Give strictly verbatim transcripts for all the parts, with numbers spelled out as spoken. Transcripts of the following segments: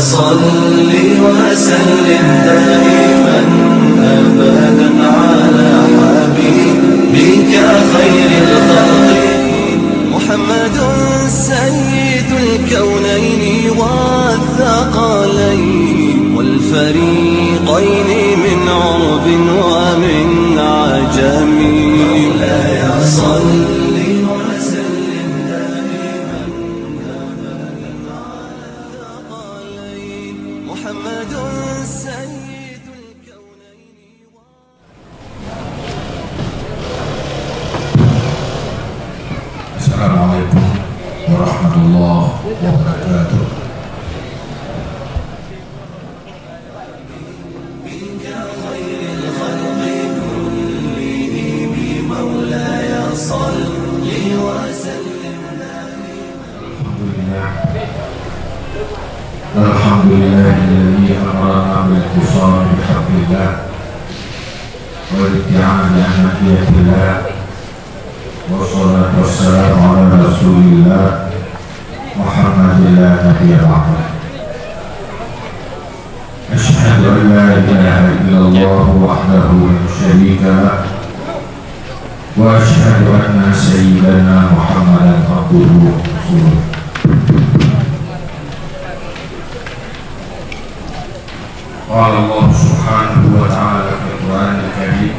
صل وسلم دائما أبدا على حبيبك خير الخلق محمد سيد الكونين والثقلين والفريقين من عرب ومن عجم. مولاي صل وسلم دائما أبدا على الثقلين محمد سيد الكونين. Assalamualaikum warahmatullahi wabarakatuh. الحمد لله. الحمد لله الذي أمرنا بالاعتصام بحبل الله والابتعاد عن معصية الله، والصلاة والسلام على رسول الله محمد لا نبي بعده. أشهد أن لا إله إلا الله وحده لا شريك له، وأشهد أن سيدنا محمدا عبده ورسوله. قال الله سبحانه وتعالى في القرآن الكريم،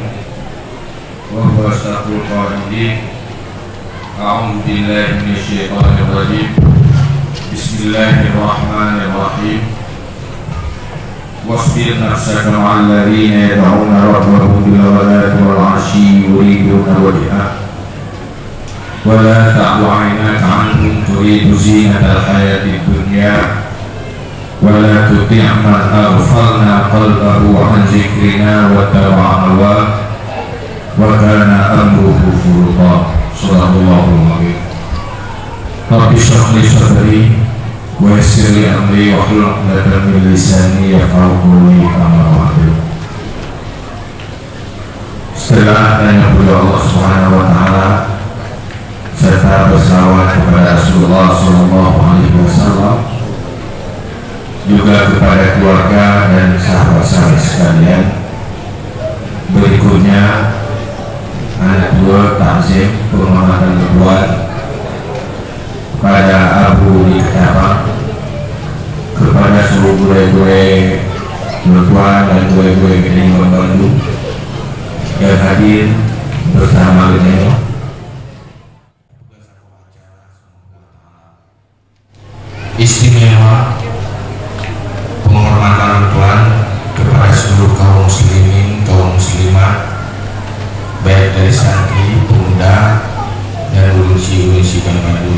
وهو أصدق القائلين. أعوذ بالله من الشيطان الرجيم. بسم الله الرحمن الرحيم. واصبر نفسك مع الذين يدعون ربهم بالغداة والعشي يريدون وجهه، ولا تعد عيناك عنهم تريد زينة الحياة الدنيا، ولا تطع من أغفلنا قلبه عن ذكرنا واتبع هواه وكان أمره فرطا. صدق الله العظيم. رب اشرح لي صدري ويسر لي أمري واحلل عقدة من لساني يفقهوا قولي. أما بعد. Setelah tanya kepada Allah Subhanahu wa Taala serta bersalawat kepada Rasulullah sallallahu alaihi wasallam, juga kepada keluarga dan sahabat-sahabat sekalian, berikutnya aneuk tuha takzim penghormatan bertuan kepada Abu di Ketapang, kepada seluruh gurée-gurée lôn tuan dan gurée-gurée geutanyoe bandum dan hadir bersama geutanyoe. Istimewa penghormatan lôn tuan kepada seluruh kaum muslimin, kaum muslimat, baik dari santri, pemuda, dan ulôn sie, ulôn sie bandum.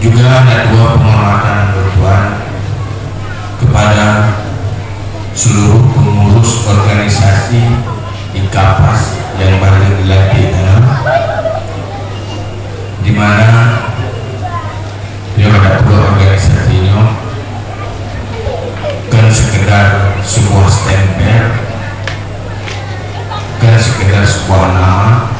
Juga aneuk tuha penghormatan lôn tuan kepada seluruh pengurus organisasi di Kapas yang baru dilantik, di mana Nyoe pada peue organisasi nyoe kon sekedar sebuah stempel, kon sekedar sebuah nama,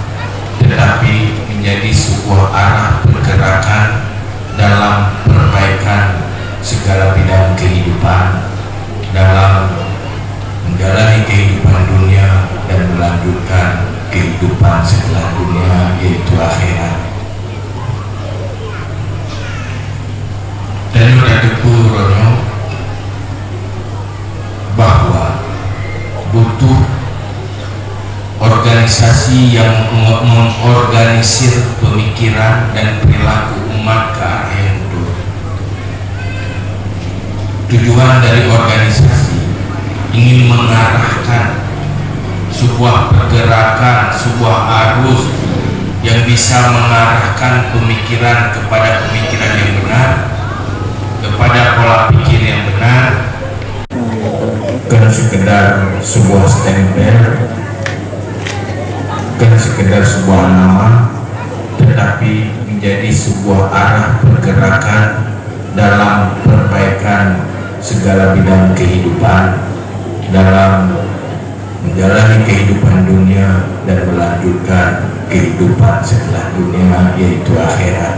tetapi menjadi sebuah arah pergerakan dalam perbaikan segala bidang kehidupan, dalam menjalani kehidupan dunia dan melanjutkan kehidupan setelah dunia, yaitu akhirat. Dan udah teupeu uroe nyoe bahwa butuh organisasi yang meng-, mengorganisir pemikiran dan perilaku umat ke arah yang betul. Tujuan dari organisasi ingin mengarahkan sebuah pergerakan, sebuah arus yang bisa mengarahkan pemikiran kepada pemikiran yang benar, kepada pola pikir yang benar, bukan sekedar sebuah stempel, bukan sekedar sebuah nama, tetapi menjadi sebuah arah pergerakan dalam perbaikan segala bidang kehidupan, dalam menjalani kehidupan dunia dan melanjutkan kehidupan setelah dunia, yaitu akhirat.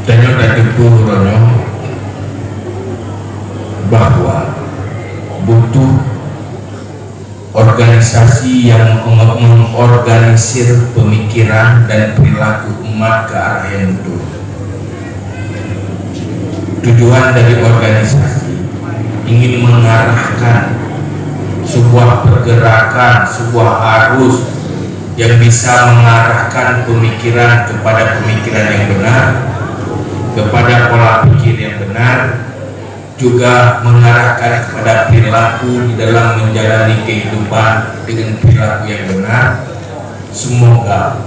Tanyoe tateupeue uroe nyoe bahwa butuh organisasi yang meng-, mengorganisir pemikiran dan perilaku umat ke arah yang betul. Tujuan dari organisasi ingin mengarahkan sebuah pergerakan, sebuah arus yang bisa mengarahkan pemikiran kepada pemikiran yang benar, kepada pola pikir yang benar, juga mengarahkan kepada perilaku di dalam menjalani kehidupan dengan perilaku yang benar. Semoga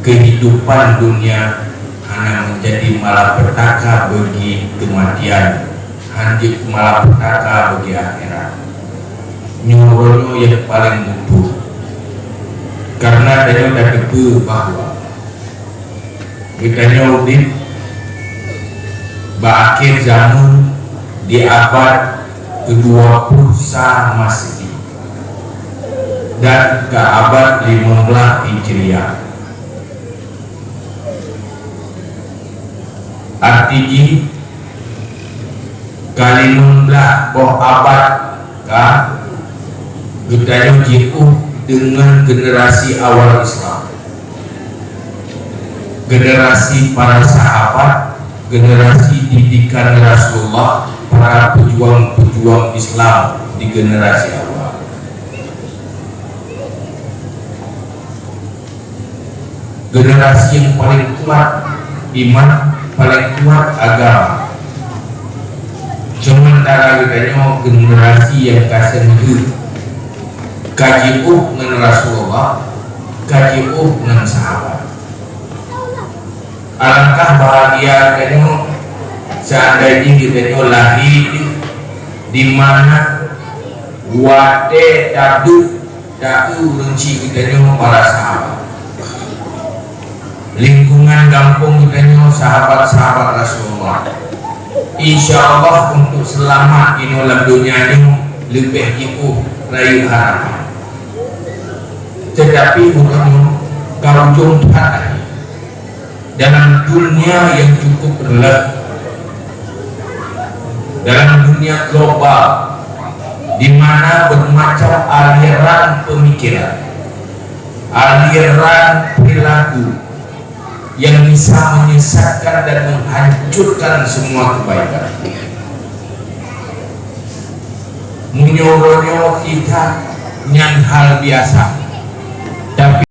kehidupan dunia hana menjadi malapetaka bagi kematian, hanjeuet malapetaka bagi akhirat. Nyoe uroe nyoe nyang paleng muphom. Karena tanyoe tateupeue bahwa geutanyoe udeb bak akhé jameun di abad keudua ploh sa Masehi dan ka abad limong blaih Hijriah. Arti jih, ka limong blaih boh abad ka geutanyoe jiôh deungon generasi awal Islam, generasi para sahabat, generasi didikan Rasulullah, para pejuang-pejuang Islam di generasi awal. Generasi nyang paleng kuat iman, paleng kuat agama. Sementara geutanyoe generasi nyang ka seumeubeuet, ka jiôh ngon Rasulullah, ka jiôh ngon sahabat. Alangkah bahagia geutanyoe seandai jih geutanyoe lahé di mana watée tabeuet taeu ureuëng chik geutanyoe para sahabat. Lingkungan gampông geutanyoe sahabat-sahabat Rasulullah. Insya Allah, untuk seulamat inoe lam donya nyoe leubeh jiôh rayeuk harapan. Teutapi uroe nyoe ka ujong that akhé. Dalam dunia yang cukup reuloh, dalam dunia global, di mana bermacam aliran pemikiran, aliran perilaku yang bisa menyesatkan dan menghancurkan semua kebaikan. Meunyoe uroe nyoe kita nyan hal biasa, tapi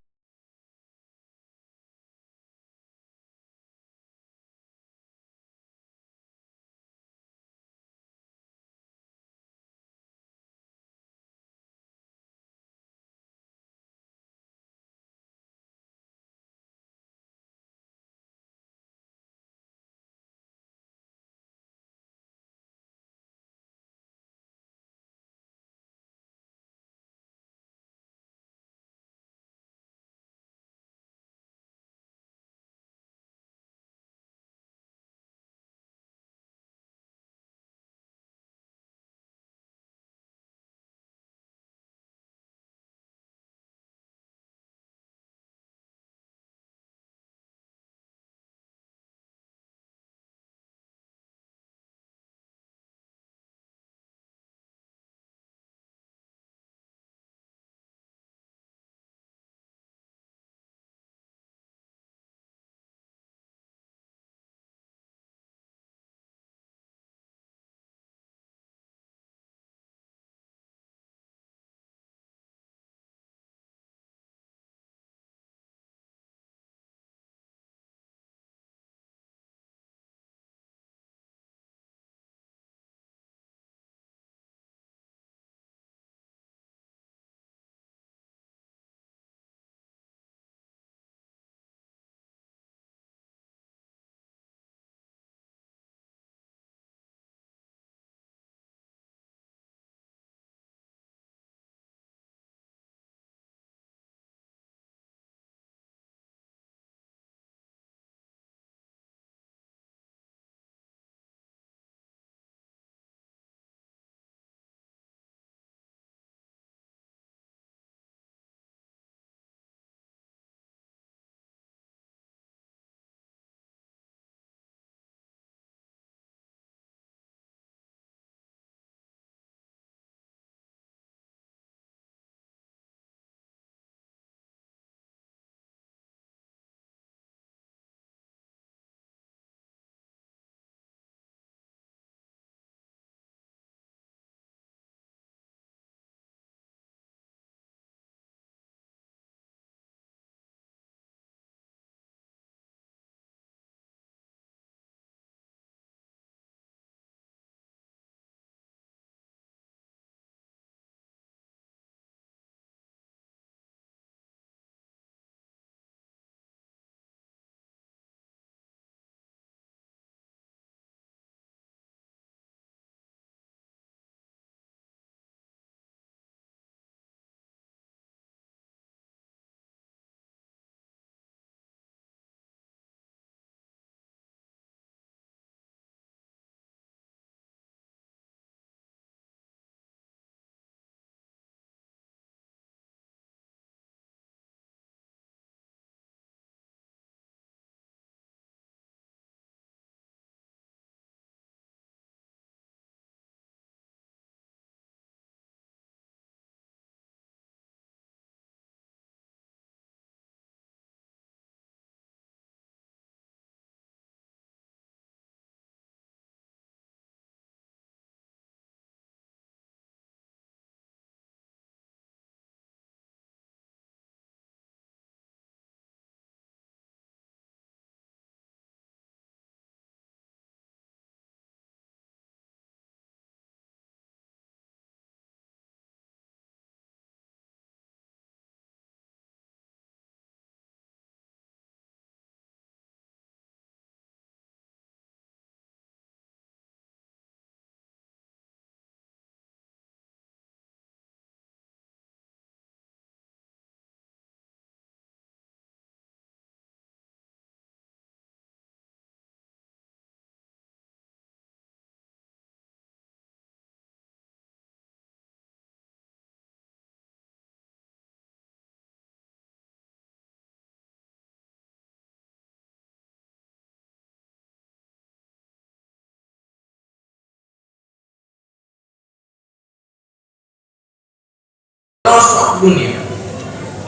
dunia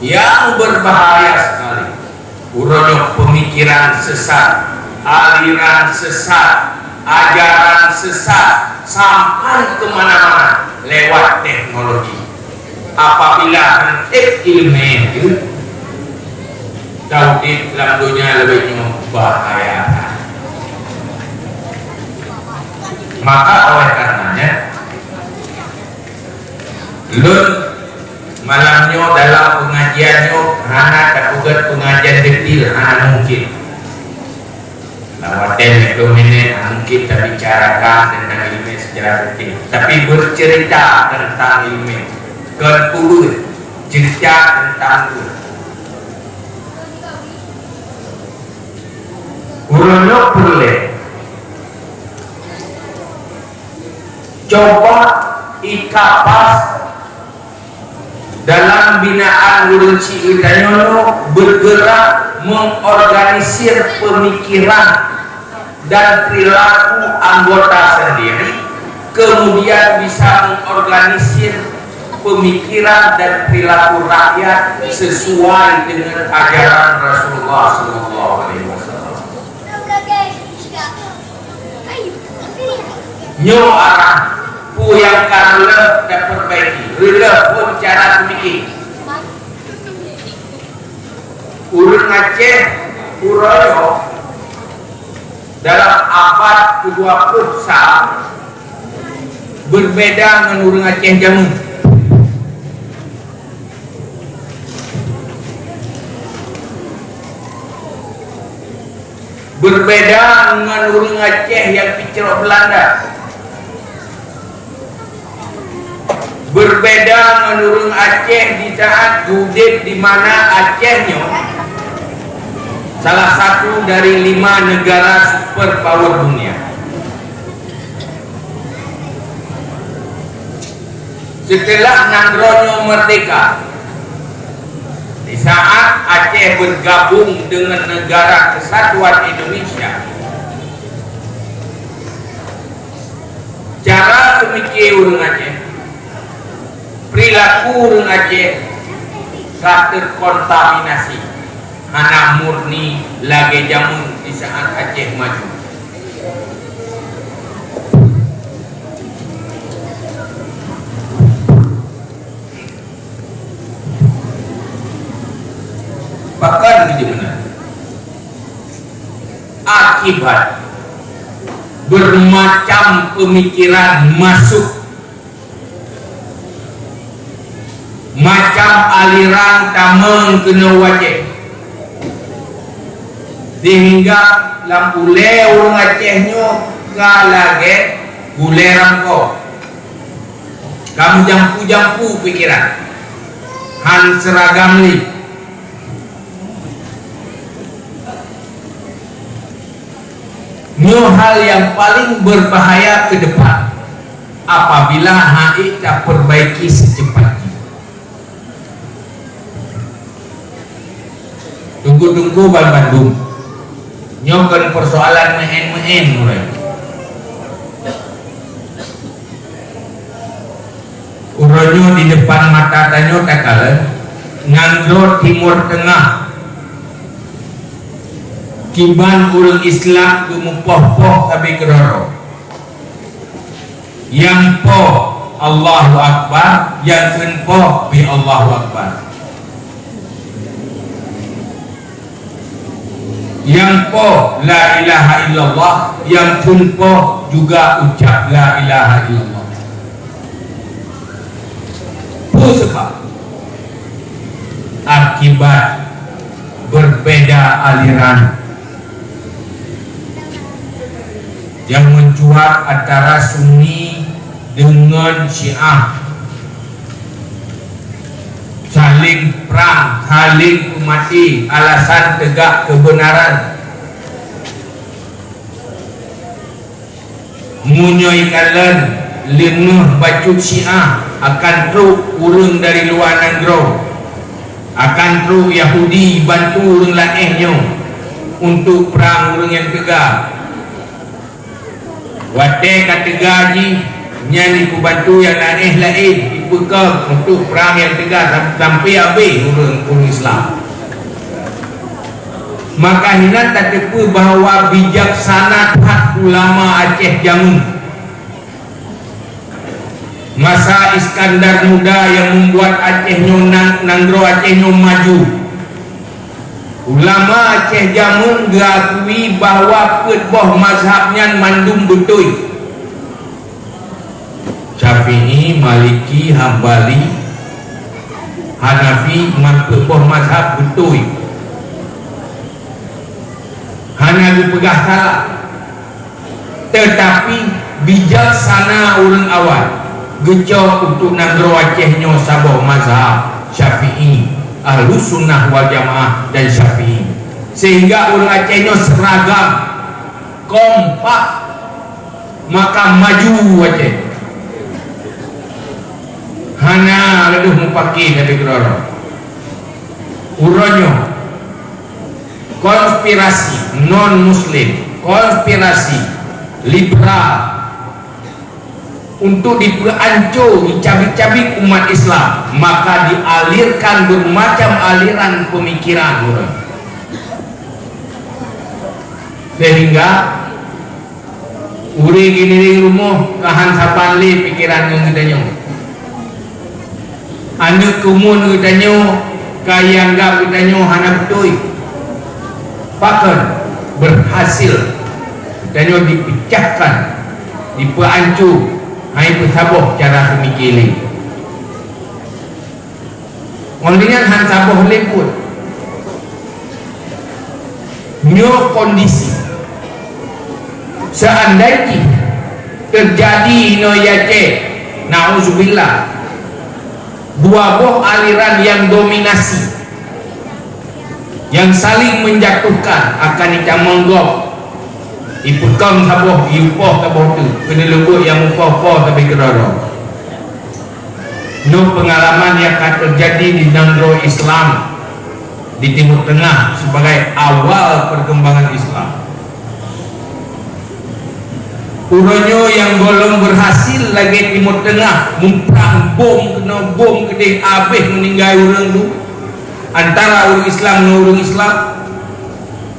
yang berbahaya sekali. Uroe nyoe pemikiran sesat, aliran sesat, ajaran sesat sampai ke mana-mana lewat teknologi. Apabila hana ék ileumèe, ka udép lam donya leubeh nyoe bahaya. Maka oleh karenanya, lôn malam nyoe dalam pengajian nyoe hana tapeugét pengajian detail, hana mungkin. Lam watèe lhèe plôh minèt hana mungkin tabicarakan tentang ileumèe secara detail, tapi bercerita tentang ileumèe, kon peue, cerita tentang peue. Uroe nyoe peureulèe coba ikapas dalam binaan ureueng syiek tanyoe bergerak mengorganisir pemikiran dan perilaku anggota sendiri, kemudian bisa mengorganisir pemikiran dan perilaku rakyat sesuai dengan ajaran Rasulullah sallallahu alaihi wasallam. Nyoe arah peue nyang ka reuloh tapeurbaiki, reuloh phon cara peumiké. Ureueng Aceh uroe nyoe dalam abad kedua puluh sa berbeda ngon ureueng Aceh jameun. Berbeda ngon ureueng Aceh nyang picrok Belanda. Berbeda ngon ureueng Aceh di saat udép di mana Aceh nyoe salah satu dari lima negara superpower dunia. Seuteulah nanggroe nyoe meurdéhka, di saat Aceh beugabong deungon Negara Kesatuan Indonesia, cara peumiké ureueng Aceh, peurilaku ureueng Aceh ka teukontaminasi, hana murni lagée jameun di saat Aceh maju. Pakon keuh meunan? Akibat beumacam peumikeran masôk, macam aliran tamong keunoe u Aceh, sehingga lam ulée ureuëng Aceh nyoe ka lagée gulée ramkong, ka meujampu-jampu pikeran, han seuragam lé. Nyoe hal nyang paleng beubahaya keu depan apabila hana tapeurbaiki seucepat jih. Teungku-teungku banmandum, nyoe kon peursoalan meu'én-meu'én uroe. Uroe nyoe di depan mata tanyoe takalon nanggroe Timur Teungah kiban ureuëng Islam geumeupoh-poh sabe keudroe-droe. Nyang poh Allahu Akbar, nyang kheun poh pih Allahu Akbar. Nyang poh la ilaha illallah, nyang kheun poh juga ucap la ilaha illallah. Peue sabab? Akibat beubeda aliran nyang meucuat antara Sunni deungon Syiah, saléng prang, saléng peumaté alasan teugak keubeunaran. Meunyoe kalon leumah bacut Syiah akan trok ureuëng dari luwa nanggroe, akan trok Yahudi bantu ureuëng laén nyoe untuk prang ureuëng nyang teuga. Watée ka teuga jih, nyan jipeubantu nyang laén-laén Beukam untuk prang nyang teuga sam-, sampai habéh ureuëng, ureuëng Islam. Maka hinan tateupeue bahwa bijaksana that ulama Aceh jameun. Masa Iskandar Muda nyang membuat Aceh nyoe nang-, nanggroe Aceh nyoe maju. Ulama Aceh jameun geuakui bahwa peuet boh mazhab nyan mandum beutôi. Syafi'i, Maliki, Hambali, Hanafi, man peuet boh mazhab beutôi. Hana geupeugah salah. Teutapi bijaksana ureuëng awai geucok untuk nanggroe Aceh nyoe saboh mazhab, Syafi'i, Ahlussunnah wal Jamaah dan Syafi'i. Sehingga ureuëng Aceh nyoe seragam, kompak, maka maju Aceh. Hana leubeh mupaki Nabi keudroe. Uroe nyoe, konspirasi non-muslim, konspirasi liberal untuk dipeuanco, dicabik-cabik umat Islam, maka dialirkan bermacam aliran pemikiran ureuëng. Sehingga ureuëng ngiring rumoh ka han saban lé pikeran ngon geutanyoe. Aneuëk keumuen geutanyoe ka ianggap geutanyoe hana beutôi. Pakon? Berhasil geutanyoe dipecahkan, dipeuanco, hai peusaboh cara seumike lé. Ngon lé nyan han saboh lé buet. Nyoe kondisi. Seandai jih teujadi inoe i Aceh, nauzubillah, dua boh aliran nyang dominasi, nyang saling menjatuhkan, akan itamong gob, ipeukong saboh, iupoh saboh teuk, keuneuleubeut nyang mupoh-poh sabe keudroe-droe. Nyoe peungalaman nyang ka teujadi di nanggroe Islam di Timur Tengah sebagai awal perkembangan Islam. Uroe nyoe nyang gohlom berhasil lagée Timur Tengah, muprang bom keunoe bom keudeh, habéh meuninggai ureuëng tu antara ureuëng Islam ngon ureuëng Islam,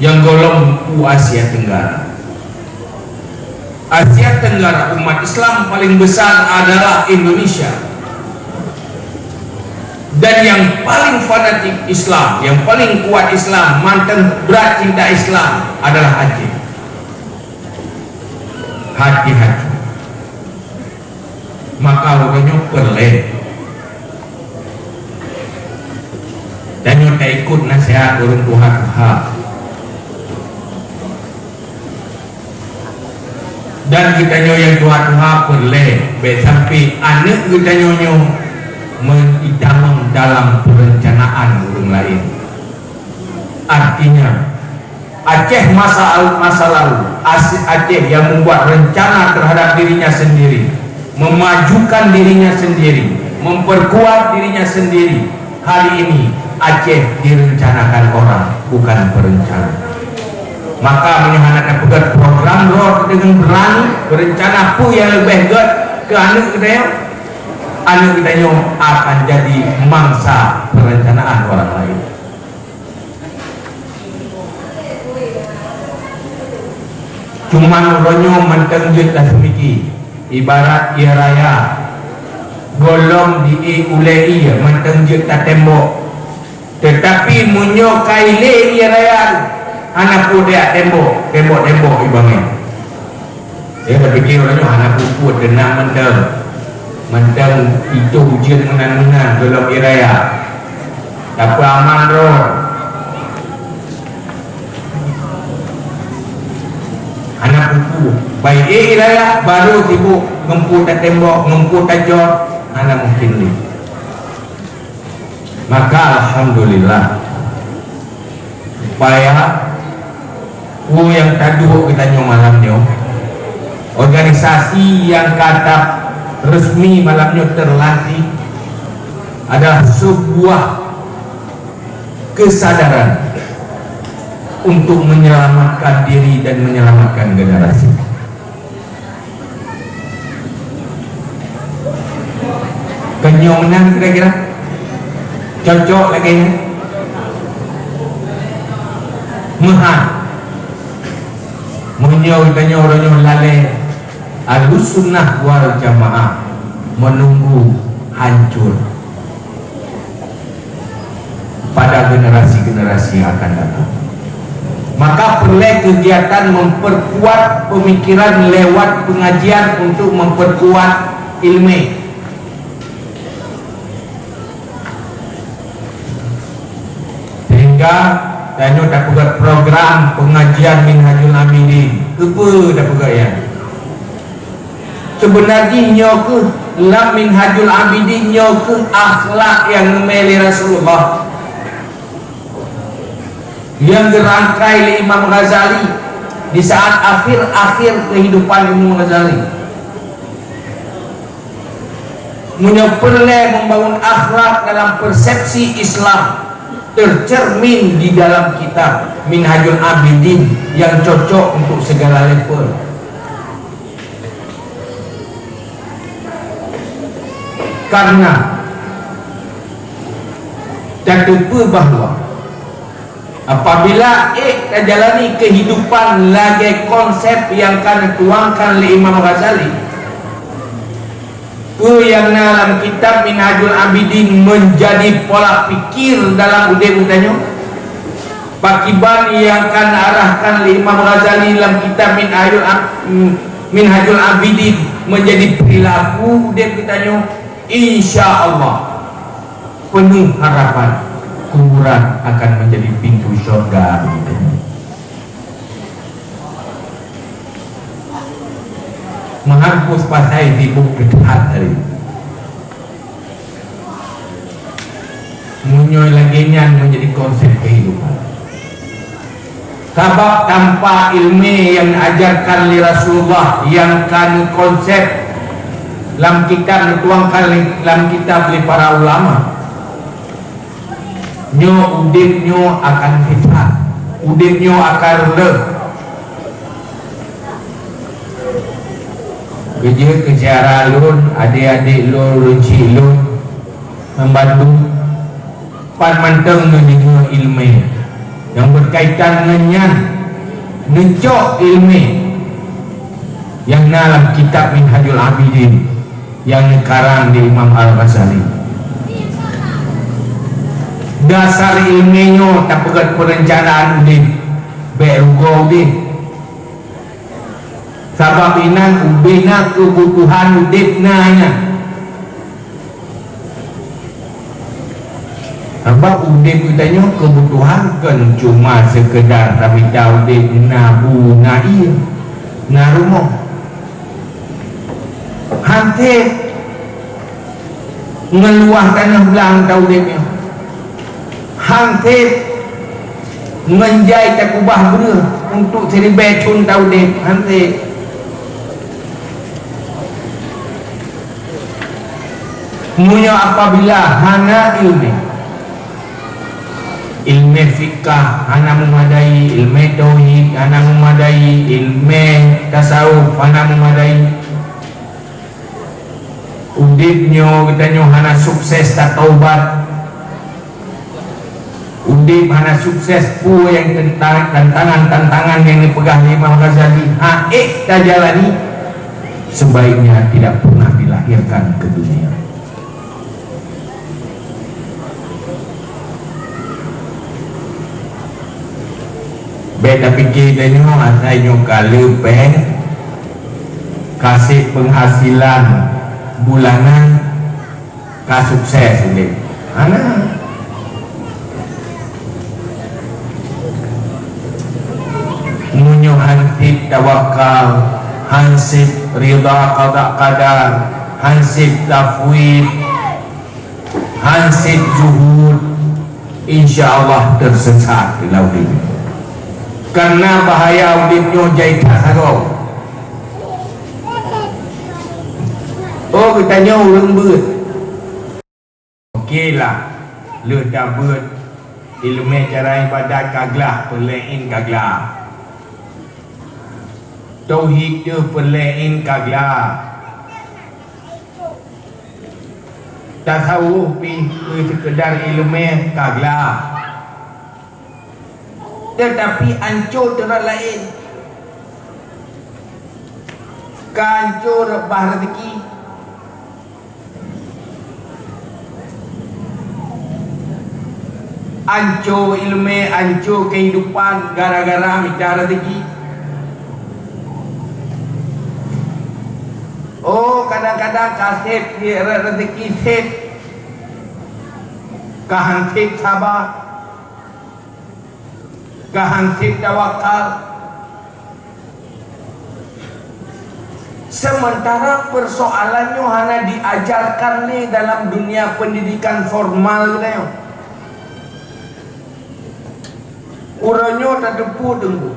nyang gohlom u Asia Tenggara. Asia Tenggara umat Islam paling besar adalah Indonesia. Dan yang paling fanatik Islam, yang paling kuat Islam, manteng brat cinta Islam adalah Aceh. Hati-hati. Maka uroe nyoe peureulée tanyoe taikot naseuhat ureuëng tuha-tuha. Dan geutanyoe nyang tuha-tuha peureulée bék sampai aneuëk geutanyoe nyoe meuitamong dalam peureuncanaan ureuëng laén. Artinya, Aceh masa, masa lalu, Asi-, Aceh yang membuat rencana terhadap dirinya sendiri, memajukan dirinya sendiri, memperkuat dirinya sendiri. Hari ini, Aceh direncanakan orang, bukan perencana. Maka, meunyoe hana tapeugét program droe dengan berani, berencana peue nyang leubeh gét keu aneuëk geutanyoe, aneuëk geutanyoe akan jadi mangsa perencanaan orang lain. Cuman uroe nyoe mantong jeuet taseumiki, ibarat ié raya, gohlom di ié ulée ié mantong jeuet tatembok. Teutapi meunyoe ka ilée ié raya, hana peue teuyak tembok, tembok-tembok ibangai. Dia tapike uroe nyoe hana peue-peue, teunang mantong. Mantong itu ujeuen meunan-meunan gohlom ié raya. Tapeuaman droe. Hana peue-peue. Baik ié raya baru sibuk ngon peue tatembok, ngon peue tacor, hana mungkin lé. Maka alhamdulillah, supaya peue nyang taduek geutanyoe malam nyoe, organisasi nyang ka taresmi malam nyoe terlatih adalah sebuah kesadaran untuk menyelamatkan diri dan menyelamatkan generasi. Nyoe meunan kira-kira? Cocok lagèe nyan? Meuhan. Meunyoe tanyoe uroe nyoe lalè, Ahlussunnah wal Jamaah menunggu hancur pada generasi-generasi yang akan datang. Maka peureulèe kegiatan memperkuat pemikiran lewat pengajian untuk memperkuat ilmu. Sehingga tanyoe tapeugöt program pengajian Minhajul Abidin. Keupeue tapeugöt nyan? Seubeuna jih nyoe kheueh lam Minhajul Abidin nyoe kheueh akhlak nyang neumè lé Rasulullah, nyang geurangkai lé Imam Ghazali di saat akhir-akhir kehidupan Imam Ghazali. Meunyoe peureulèe membangun akhlak dalam persepsi Islam, tercermin di dalam kitab Minhajul Abidin yang cocok untuk segala level. Karena tateupeue bahwa apabila ék tajalani kehidupan lagèe konsep nyang ka neutuangkan lé Imam Ghazali, peue nyang na lam kitab Minhajul Abidin menjadi pola pikir dalam udép geutanyoe, pakiban nyang ka neuarahkan lé Imam Ghazali lam kitab Minhajul Ab-, Minhajul Abidin menjadi perilaku udép geutanyoe, insya Allah, penuh harapan kuburan akan menjadi pintu syurga bagi kami. Meuhapus pasai sibuk keu that tadi. Meunyoe lagèe nyan menjadi konsep kehidupan. Sabab tanpa ilmu nyang diajarkan lé Rasulullah nyang ka neukonsep lam kitab, neutuangkan lé, lam kitab lé para ulama, nyoe udép nyoe akan sisat, udép nyoe akan reuloh. Keujeuet keu syedara lôn, adék-adék lôn, ureueng chik lôn, ngon bandum, pat mantong neudeungoe ileumèe nyang beukaitan ngon nyan, neucok ileumèe nyang na lam kitab Minhajul Abidin nyang neukarang lé Imam Al-Ghazali. Dasar ileumèe nyoe tapeugöt peureuncanaan udép, bèk rugoe udép. Sabab inan ubé na keubutuhan udép na nyan. Sabab udép geutanyoe keubutuhan kon cuma seukeudar tamita udép, na bu, na ié, na rumoh. Han sép ngon luwah tanoh blang taudép nyoe. Han sép ngon jai takubah breueh untuk siribèe thon taudép, han sép. Meunyoe apabila hana ileumèe, ileumèe fikah hana meumadai, ileumèe tauhid hana meumadai, ileumèe tasawuf hana meumadai, udép nyoe geutanyoe hana sukses tataubat. Udép hana sukses peue nyang teuntang, tantangan-tantangan nyang neupeugah lé Imam Ghazali han ék tajalani, sebaiknya tidak pernah dilahirkan ke dunia. Bèk tapike tanyoe asai nyoe ka le péng, ka sép peunghasilan bulanan, ka sukses udép. Hana. Meunyoe han sép tawakal, han sép rida qada qadar, han sép tafwid, han sép zuhud, insya Allah teusesat lam udép. Karena bahaya udép nyoe jai that sagoe. Oh, geutanyoe ureueng beuet. Oke lah, lheueh tabeuet ileumèe cara ibadat ka glah, peuleuén ka glah. Tauhid teuh peuleuén ka glah. Tasawuf pih keu seukeudar ileumèe ka gleh. Teutapi ancô teurot laén. Ka ancô reubah reuzeki. Ancô ileumèe, ancô keuhidupan gara-gara mita reuzeki. Oh, kadang-kadang ka sép, reuzeki sép. Ka han sép saba. Ka han sép tawakal. Sementara persoalan nyoe hana diajarkan lé dalam dunia pendidikan formal geutanyoe. Uroe nyoe tateupeue teungku.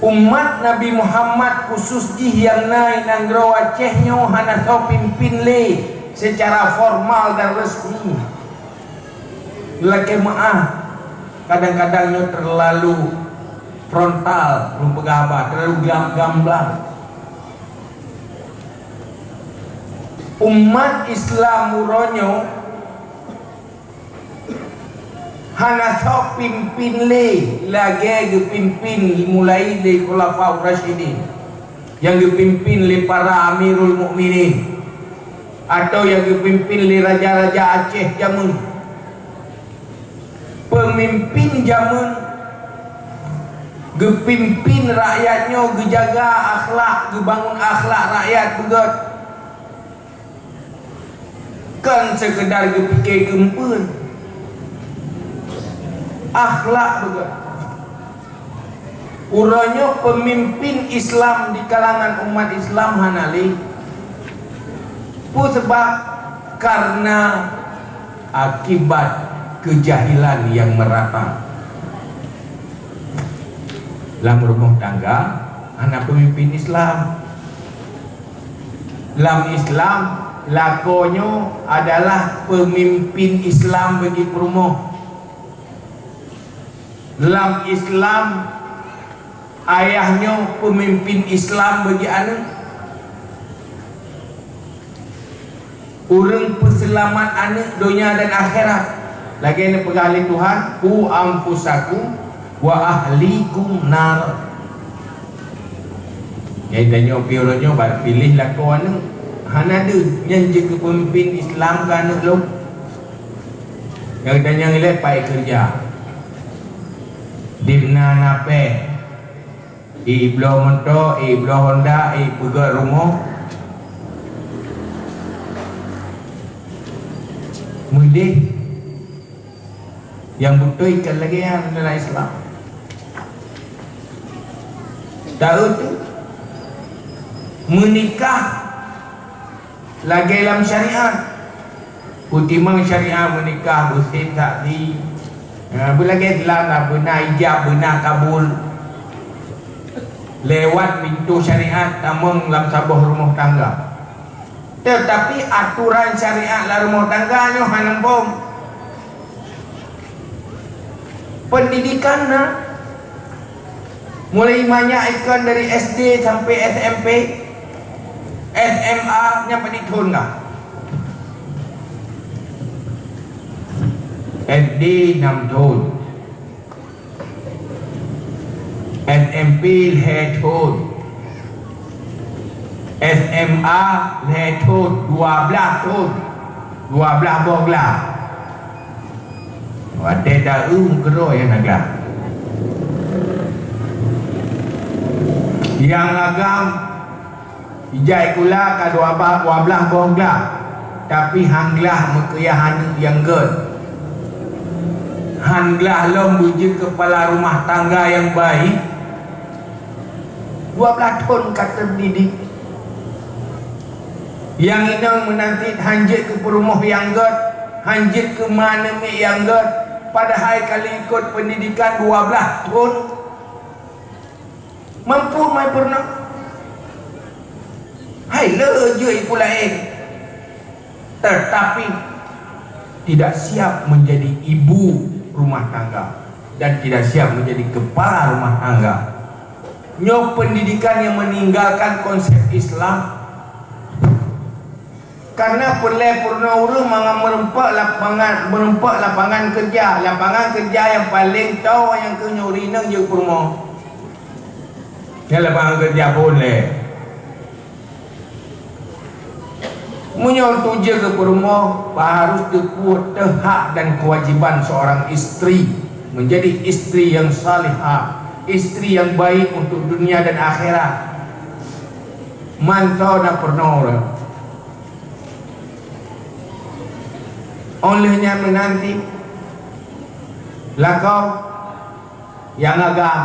Umat Nabi Muhammad khusus jih nyang na i nanggroe Aceh nyoe hana soe pimpin lé secara formal dan resmi. Lakèe meu'ah, kadang-kadang nyoe terlalu frontal, lôn peugah haba, terlalu gam-, gamblang. Umat Islam uroe nyoe hana soe pimpin lé lagèe geupimpin mulai lé Khulafaur Rasyidin, nyang geupimpin lé para Amirul Mukminin, atau nyang geupimpin lé raja-raja Aceh jameun. Peumimpin jameun geupimpin rakyat nyoe geujaga akhlak, geubangun akhlak rakyat beugöt. Kon seukeudar geupike geumpeuen. Akhlak beugöt. Uroe nyoe peumimpin Islam di kalangan umat Islam hana lé. Peue sabab? Karena akibat keujahilan nyang meurata. Lam rumoh tangga hana peumimpin Islam. Lam Islam, lakoe nyoe adalah peumimpin Islam bagi peurumoh. Lam Islam, ayah nyoe peumimpin Islam bagi aneuk. Ureueng peuseulamat aneuk donya dan akhirat. Lagèe neupeugah lé Tuhan, "Qu anfusakum wa ahlikum nar." Nyang tanyoe pih uroe nyoe bak piléh lakoe aneuk. Hana deuh, nyan jeuet keu peumimpin Islam keu aneuk lôn. Nyang tanyoe ilèe paih keureuja. Di na na péng. Ibloe moto, ibloe Honda, ipeugöt rumoh. Meudeh. Nyang beutôi kon lagèe nyan dalam Islam. Tahu tu, meunikah lagèe lam syariat. Peutimang syariat meunikah, beusit saksi, ha, beulagèe lam lah beuna ijab, beuna kabul. Lewat pintoe syariat tamong lam saboh rumoh tangga. Teutapi aturan syariat lam rumoh tangga nyoe hana muphom. Pendidikan na, mulai manyak ikon dari S D sampai S M P, S M A nyan padit thon kah? S D enam thon. S M P lhèe thon. S M A lhèe thon, dua blaih thon. Dua blaih boh glah. Watèe ta-eu meukeuroi hana glah. Nyang agam Ijak sikula ka dua ba-, dua blaih boh glah, tapi han glah meukeuyah aneuk nyang gèt. Han glah lom beujeuet keupala rumah tangga nyang baik. Dua blaih thon ka teudidik. Nyang inong meunan cit han jeuet keu peurumoh nyang gèt, han jeuet keu ma aneuk miet nyang gèt, padahai ka likot peundidikan dua blaih thon. Mampu mai peurunoe. Hai le jeuet iku laén. Tetapi tidak siap menjadi ibu rumah tangga dan tidak siap menjadi kepala rumah tangga. Nyoe pendidikan yang meninggalkan konsep Islam. Karena peureulée peurunoe ureuëng mangat meureumpok lapangan, meureumpok lapangan kerja. Lapangan kerja yang paling toe nyang keuh nyoe rineng jeuet peurumoh. Nyan lapangan kerja phon lé. Meunyoe tuju keu peurumoh, harus teupeue teuhak dan kewajiban seorang istri menjadi istri yang salihah, istri yang baik untuk dunia dan akhirat. Mantong na peurunoe. Oleh nyan meunanti lakoe nyang agam,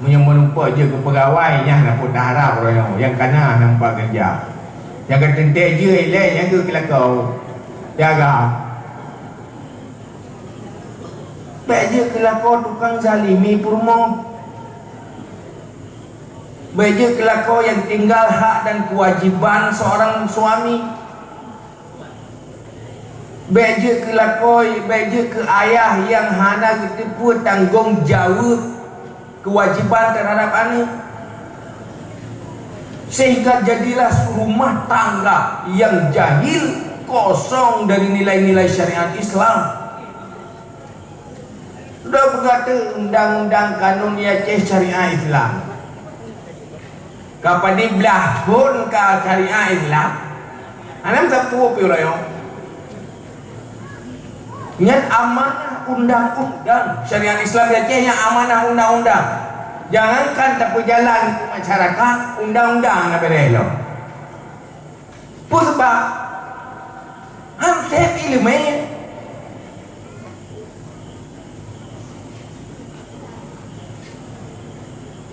meunyoe meurumpok jeuet keu peugawai, nyan na peue taharab uroe nyoe, nyang kana nampak keureuja. Nyang ka teuntée jeuet ilée, nyan keuh keu lakoe. Jaga. Bék jeuet keu lakoe tukang zalimi peurumoh. Bék jeuet keu lakoe nyang tinggal hak dan kewajiban seorang suami. Bék jeuet keu lakoe, bék jeuet keu ayah nyang hana geuteupeue tanggong jaweueb kewajiban teuhadab aneuëk. Sehingga jadilah rumah tangga yang jahil, kosong dari nilai-nilai syariat Islam. Dok beugata undang-undang kanun di Aceh syariat Islam. Ka padum blah thon ka syariat Islam. Hana meusapeue pih uroe nyoe. Nyan amanah undang-undang syariat Islam di Aceh, nyan amanah undang-undang. Jangankan tapeujalan keu masyarakat, undang-undang na beureh lom. Peue sabab? Han sép iéleumé.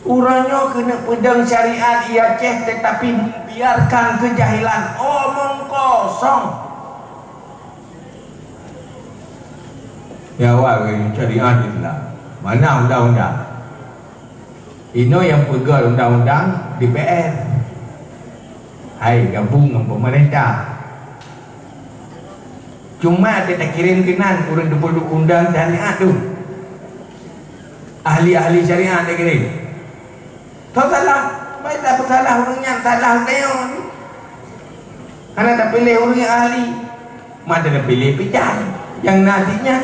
Uroe nyoe keuneuk peudong syariat i Aceh, tetapi membiarkan kejahilan, omong kosong. Nyoe awai syariat Islam, mana undang-undang? Inoe nyang peugét undang-undang D P R. Hai gabong ngon pemerintah. Cuma teuh takirém keunan ureuëng teupeuduek undang syariat tu. Ahli-ahli syariat takirém. Tho salah, baik tak peusalah ureuëng nyan salah gayong tu. Hana tapiléh ureuëng nyang ahli. Mata tapiléh pijai nyang na di nyan.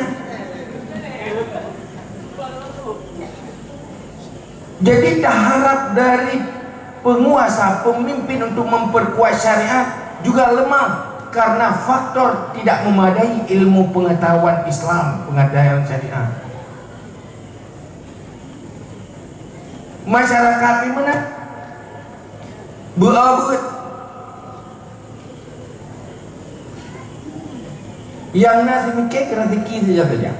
Jadi taharap dari penguasa, pemimpin untuk memperkuat syariat juga lemah karena faktor tidak memadai ilmu pengetahuan Islam, pengetahuan syariat. Masyarakat di mana? Beu-a beuet. Nyang na seumiké keu raseuki saja-saja.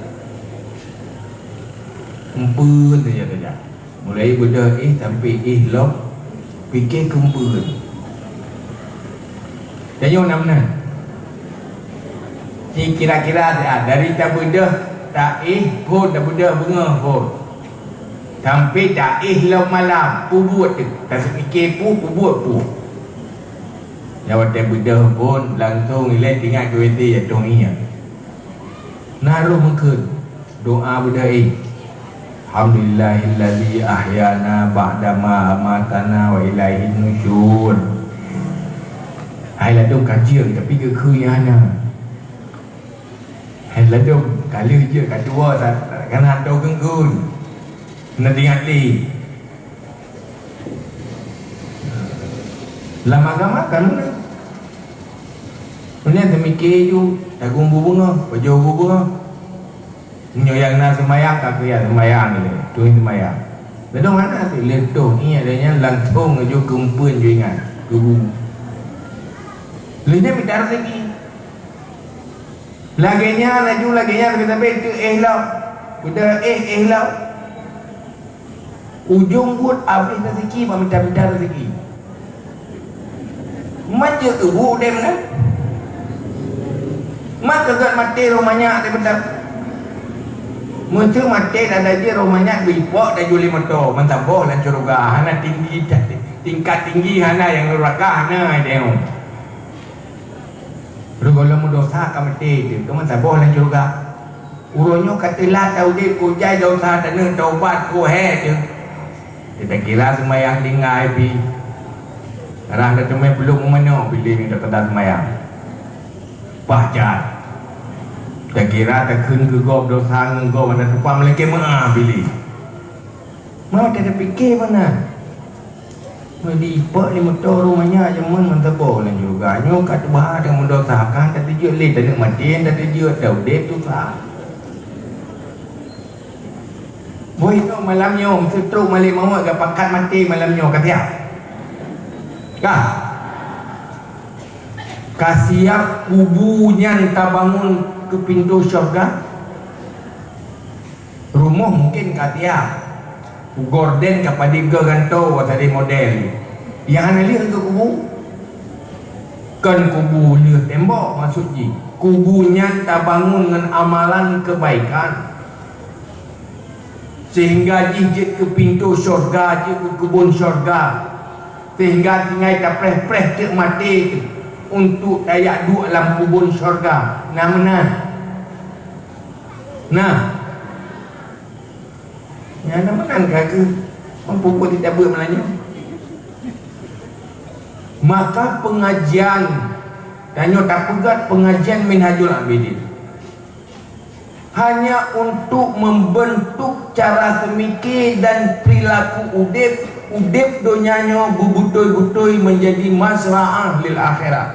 Empeuen saja-saja. Mulai beudôh éh sampai éh lom, pike keu empeuen. Tanyoe na meunan. Ci kira-kira siat, dari tabeudôh taéh phon, tabeudôh beungoh phon. Sampai taéh lom malam, peubuet teuh. Taseumiké peue, peubuet peue. Nyang watée beudôh phon, langsong ilée tingat keu W C, ya tong ié. Na roh meukheun, doa beudôh éh. Alhamdulillahilladzi ahyana ba'dama amatana wa ilaihin nusyur. Hai ladôm ka jeuet, tapi geukheun nyang hana. Hai ladôm ka lheueh jeuet ka tuwoe sa-, kana hantom geukheun. Na teuingat lé. Lam agama ka meunan. Meunyoe teumiké ju, tagong bu beungoh, pajoh bu beungoh. Meunyoe nyang na seumayang, ka keuyak seumayang ilée, tueng seumayang. Ladôm hana teuh, lheueh toh ié lagée nyan langsong laju keu empeuen ju ingat, keu bu. Lheueh nyan mita raseuki. Lagée nyan laju, lagée nyan sabe-sabe teuh éh lom. Beudôh éh, éh lom. Ujong buet abéh raseuki bak mita-mita raseuki. Mat jeuet keu bu udeb na. Mat keu gét maté roh manyak teuh meunan. Meuseu maté dan dajih roh manyak bipok tajuli moto, meusaboh lam syeuruga, hana tinggi, tingkat tinggi hana, nyang neuraka hana, ai deuh. Reugohlom meudosa ka maté teuh, teuma saboh lam syeuruga. Uroe nyoe ka teulat taudeb, kujai dosa taneuh taubat, kuhée teuh. Takira seumayang tinggai pih. Rhah tateumé plueng u manoe, pih lé mita keuda seumayang. Pajan. Takira takheun keu gob dosa ngon gob, hana teupah malaikat meu'ah pih lé. Meu'ah tapike meunan. Meudipek lé moto rumoh nyak jameun manteuboh lam syeuruga. Nyoe ka teuba deungon dosa, ka tateujeuet lé taneuk maté, tateujeuet taudeb susah. Boh inoe malam nyoe, meuseutôt malaikat maut, ka pakat maté malam nyoe, ka siap? Ka? Ka siap kubu nyan tabangun keu pintoe syeuruga? Rumoh mungken ka siap. Gorden ka padub geugantoe watée model. Nyang hana lheueh keu kubu? Kon kubu lheueh tembok, maksud jih. Kubu nyan tabangun ngon amalan keubaikan. Sehingga jih jeuet keu pintoe syeuruga, jeuet keu keubon syeuruga. Sehingga tinggai tapreh-preh teuk maté teuh untuk tajak duek lam keubon syeuruga. Na meunan? Na. Nyan na meunan ka keuh. Mampu buet di tabeuet malam nyoe. Maka pengajian, tanyoe tapeugah pengajian Minhajul Abidin. Hanya untuk membentuk cara seumiké dan perilaku udeb, udeb donya nyoe beubeutôi-beutôi menjadi mazra'ah lil akhirat.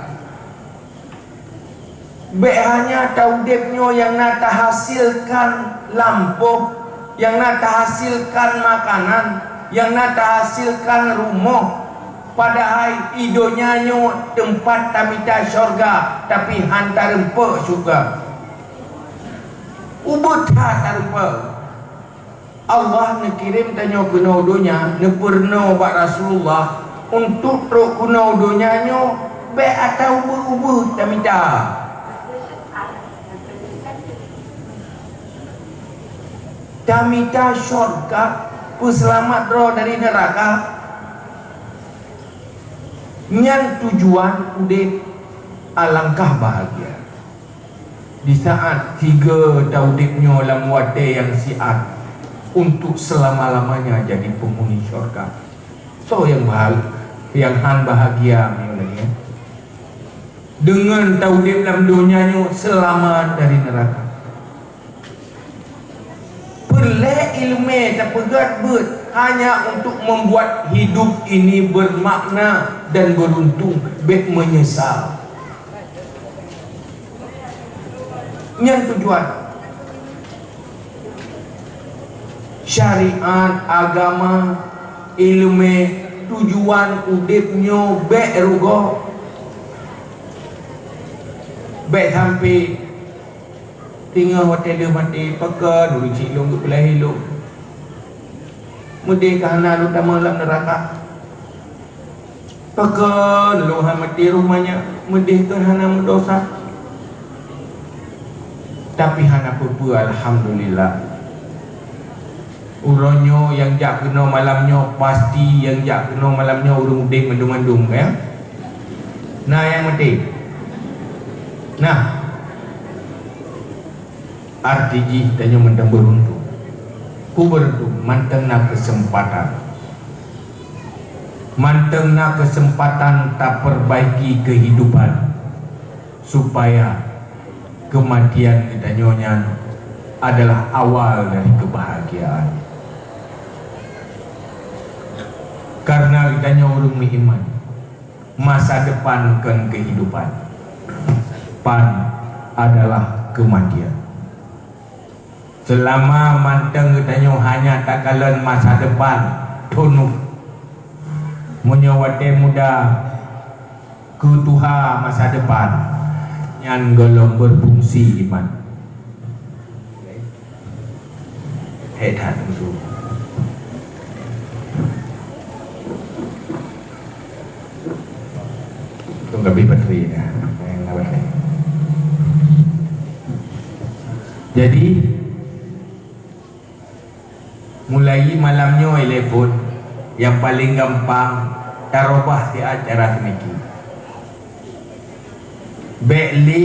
Bék hanya taudeb nyoe nyang na tahasilkan lampôh, nyang na tahasilkan makanan, nyang na tahasilkan rumoh, padahai i donya nyoe teumpat tamita syeuruga, tapi han tareumpok syeuruga. Ubit that tareumpok. Allah neukirém tanyoe keunoe donya, neupeurunoe bak Rasulullah untuk trok keunoe donya nyoe bék ata ubit-ubit tamita. Tamita syeuruga, peuseulamat droe dari neuraka. Nyan tujuan udeb, alangkah bahagia. Di saat sigoe taudeb nyoe lam watée nyang siat untuk seulama-lamanya jadi penghuni syeuruga. Soe nyang bahal-, nyang han bahagia meunyoe lagée nyan? Deungon taudeb lam donya nyoe seulamat dari neuraka. Peureulée iéleumé tapeugét beuet hanya untuk membuat hidup ini bermakna dan beruntung, bék meunyeusal. Nyan tujuan. Syariat, agama, iéleumé, tujuan udeb nyoe bék rugoe. Bék sampai teungoh watée lheueh maté, pakon ureuëng syiek lôn geupeulahé lôn. Meudeh ka hana lôn tamong lam neuraka. Pakon lôn hana maté rumoh nyan, meudeh kon hana meudosa. Tapi hana peue-peue, alhamdulillah. Uroe nyoe nyang jak keunoe malam nyoe, pasti nyang jak keunoe malam nyoe ureuëng udeb mandum-mandum, ya. Na nyang maté? Nah. Arti jih tanyoe mantong beuruntung. Peue beuruntung? Mantong na keuseumpatan. Mantong na keuseumpatan tapeurbaiki keuhidupan, supaya keumatian geutanyoe nyan adalah awal dari keubahgiaan. Kareuna geutanyoe ureuëng meuiman, masa depan kon keuhidupan. Depan adalah keumatian. Seulama mantong geutanyoe hanya takalon masa depan, thon u, meunyoe watée muda, keu tuha masa depan, nyan gohlom beufungsi iman. Hék that musoh. Tunggu habis bateri dah. Jadi, mulai malam nyoe ilée phon, nyang paleng gampang tarubah siat cara seumiké. Bék lé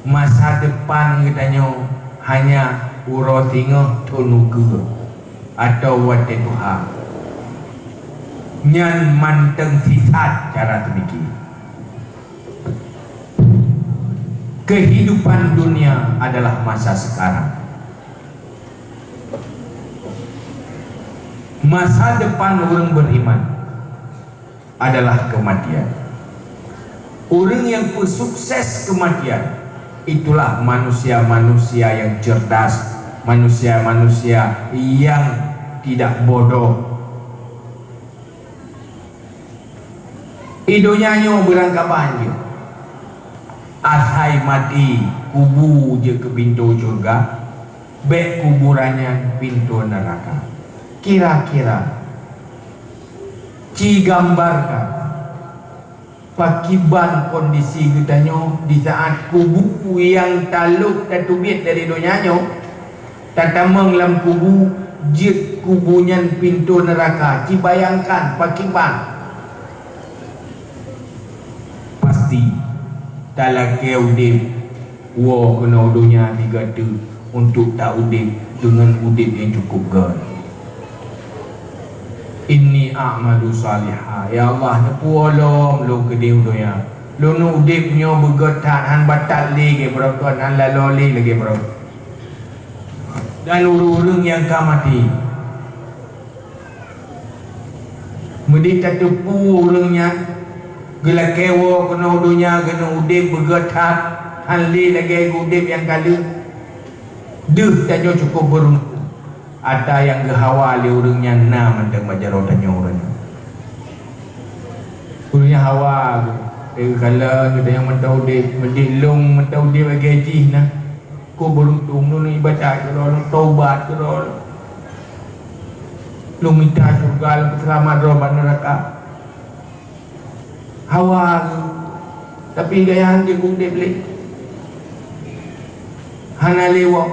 masa depan geutanyoe hanya uroe singoh thon ukeue. atau watée tuha. Nyan mantong sisat cara teumiki. Kehidupan dunia adalah masa sekarang. Masa depan ureuëng beriman adalah kematian. Ureuëng yang bersukses kematian, itulah manusia-manusia yang cerdas, manusia-manusia yang tidak bodoh. Di donya nyoe beurangkaban jih. Asai maté, kubu jeuet keu pintoe syeuruga, bék kuburan nyan pintoe neuraka. Kira-kira, ci gambarkan, pakiban kondisi geutanyoe di saat kubu nyang talôb tateubiet dari donya nyoe, tatamong lam kubu, jeuet kubu nyan pintoe neuraka. Ci bayangkan pakiban. Pasti talakée udeb woe keunoe donya tiga teuk untuk ta udeb deungon udeb nyang cukup göt. Inni a'malu saliha, ya Allah, neupeuwoe lom lôn keudeh donya. Lôn udeb nyoe beugöt that, han batat lé lagée baroe, han laloe lé lagée baroe. Dan ureuëng-ureuëng nyang ka maté, meudeh tateupeue ureuëng nyan geulakée woe keunoe donya geuneuk udeb beugöt that, han lé lagée udeb nyang ka lheueh. Deuh tanyoe cukup beuruntung, ata nyang geuhawa lé ureuëng nyan na mantong bak jaroe tanyoe ureuëng nyan. Ureuëng nyan hawa geuh, geukalon geutanyoe mantong udeb, meudeh lôn mantong udeb lagée jih na. Kok beuruntung lôn ibadat keudroe lôn, taubat keudroe lôn. Lôn mita syeuruga, lôn peuseulamat droe bak neuraka. Hawa geuh, tapi gaya han jeuet udeb lé. Hana lé woe.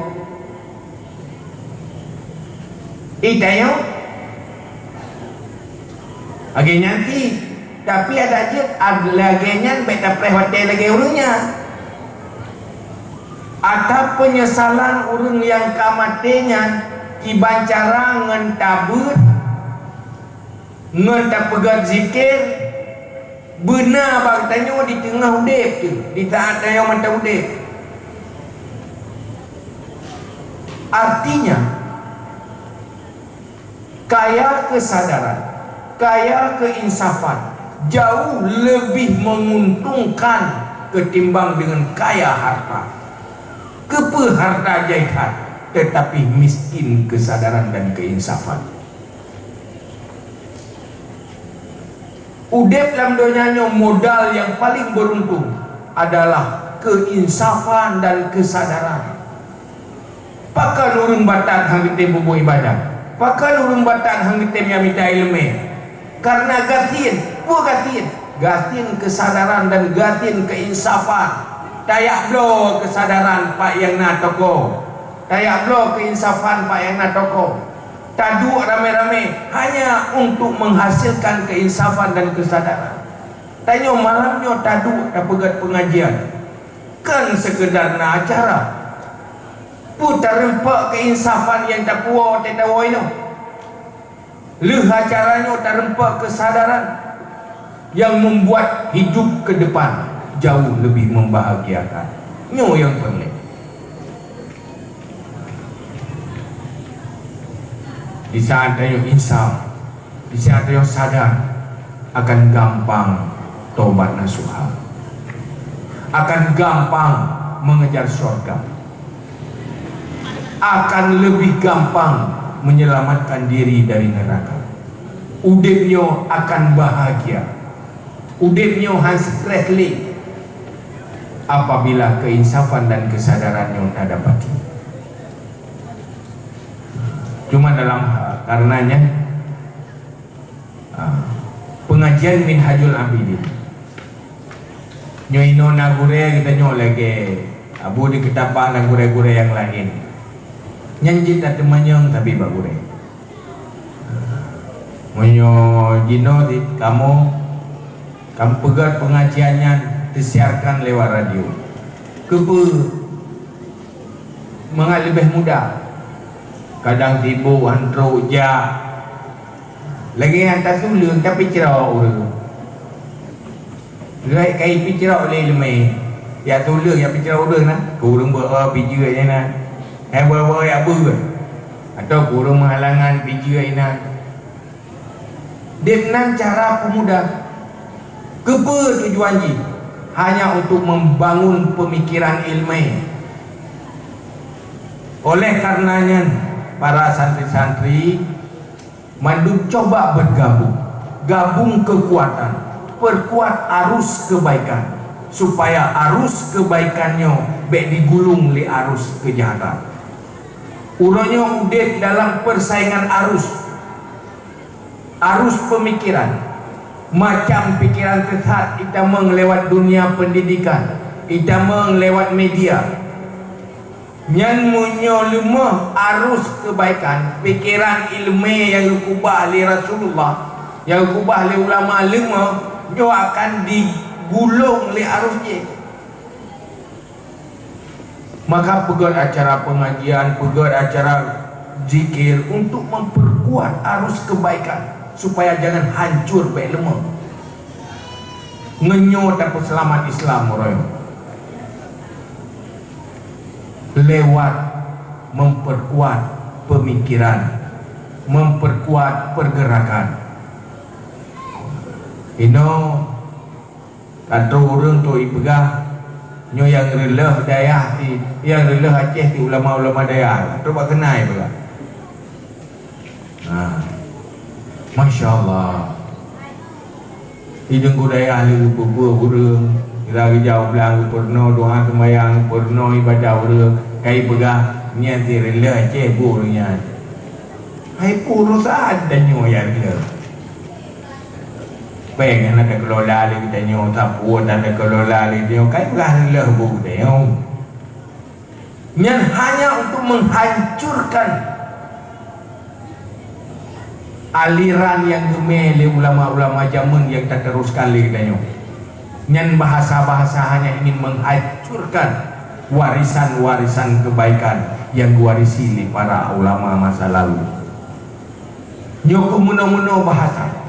Di tanyoe lagée nyan cit, tapi adak jeuet lagée nyan bék tapreh watée lagée ureuëng nyan. Ata peunyesalan ureuëng nyang ka maté nyan kiban cara ngon tabeuet, ngon tapeugöt zikir, beuna bak tanyoe di teungoh udeb teuh, di saat tanyoe mantong udeb. Artinya, kaya keusadaran, kaya keuinsafan jauh leubeh menguntungkan ketimbang deungon kaya harta. Keupeue harta jai that, tetapi miskin keusadaran dan keuinsafan? Udeb lam donya nyoe modal nyang paleng beuruntung adalah keuinsafan dan keusadaran. Pakon ureuëng batat han geutem peubuet ibadat? Pakon ureuëng batat han geutem mita iéleumé? Kareuna gasien, peue gasien? Gasien keusadaran dan gasien keuinsafan. Tajak bloe keusadaran pat nyang na toko. Tajak bloe keuinsafan pat nyang na toko. Taduek ramé-ramé hanya untuk menghasilkan keuinsafan dan keusadaran. Tanyoe malam nyoe taduek tapeugét peungajian, kon seukeudar na acara. Peue tareumpak keuinsafan nyang tapuwoe teuh tawoe nyoe. Lheueh acara nyoe tareumpak keusadaran nyang membuat hidup ke depan jauh lebih membahagiakan. Nyoe nyang peureulée. Di saat tanyoe insaf, di saat tanyoe sadar, akan gampang tobat nasuha, akan gampang mengejar syurga, akan lebih gampang menyelamatkan diri dari neraka. Udeb nyoe akan bahagia. Udeb nyoe han stres lé apabila keuinsafan dan keusadaran nyoe tadapati. Cuma dalam ha-, kareuna nyan, ha, peungajian Minhajul Abidin nyoe inoe na gurée geutanyoe lagée Abu di Keutapang dan gurée-gurée nyang laén. Nyan jeuet tateumanyong sabe bak gurée. Meunyoe jinoe di kamoe, kamoe peugét peungajian nyan teusiarkan lewat radio. Keupeue? Mangat leubeh mudah. Kadang sibôk, han trôk jak. Lagèe nyan, tasuleung, tapeucrok ureueng. Geuh ka jipeucrok lé ileumèe. Jak suleung, jak peucrok ureueng na. Keu ureueng beu-o pijeuet inan. Hai beu-o jak beuet. Atawa keu ureueng meuhalangan pijeuet inan. Deb nan cara peumudah. Keupeue tujuan jih? Hanya untuk membangun pemikiran ilmiah. Oleh karena nyan, para santri-santri mandum coba bergabung, gabung kekuatan, perkuat arus kebaikan, supaya arus kebaikan nyoe bèk digulong lé arus kejahatan. Uroe nyoe udeb dalam persaingan arus. Arus pemikiran. Macam pikiran sesat itamong lewat dunia pendidikan, itamong lewat media. Nyan meunyoe leumoh arus kebaikan, pikiran ilmiah nyang geukeubah lé Rasulullah, nyang geukeubah lé ulama leumoh, nyoe akan digulong lé arus jih. Maka peugöt acara pengajian, peugöt acara zikir untuk memperkuat arus kebaikan, supaya jangan hancur bèk leumoh. Ngon nyoe tapeuseulamat Islam uroe nyoe. Lewat memperkuat pemikiran, memperkuat pergerakan. Inoe Ka trôk ureueng trôk jipeugah, nyoe nyang reuloh dayah di, nyang reuloh Aceh di ulama-ulama dayah. Trôk bak keunan jipeugah. Ha. Masya Allah. Di teungku dayah lé geupeubeuet ureueng, sira geujak u blang geupeurunoe, doa seumayang geupeurunoe, ibadah ureueng, ka jipeugah, nyan si reuloh Aceh buet ureueng nyan. Hai peue urusan tanyoe nyang reuloh. Péng hana teukelola lé geutanyoe, sapeue hana teukelola lé geutanyoe, ka jipeugah reuloh buet geutanyoe. Nyan hanya untuk menghancurkan aliran nyang geumè lé ulama-ulama jameun nyang tateruskan lé geutanyoe. Nyan bahasa-bahasa hanya ingin menghancurkan warisan-warisan kebaikan nyang geuwarisi lé para ulama masa lalu. Nyoe keuh meunoe-meunoe bahasa.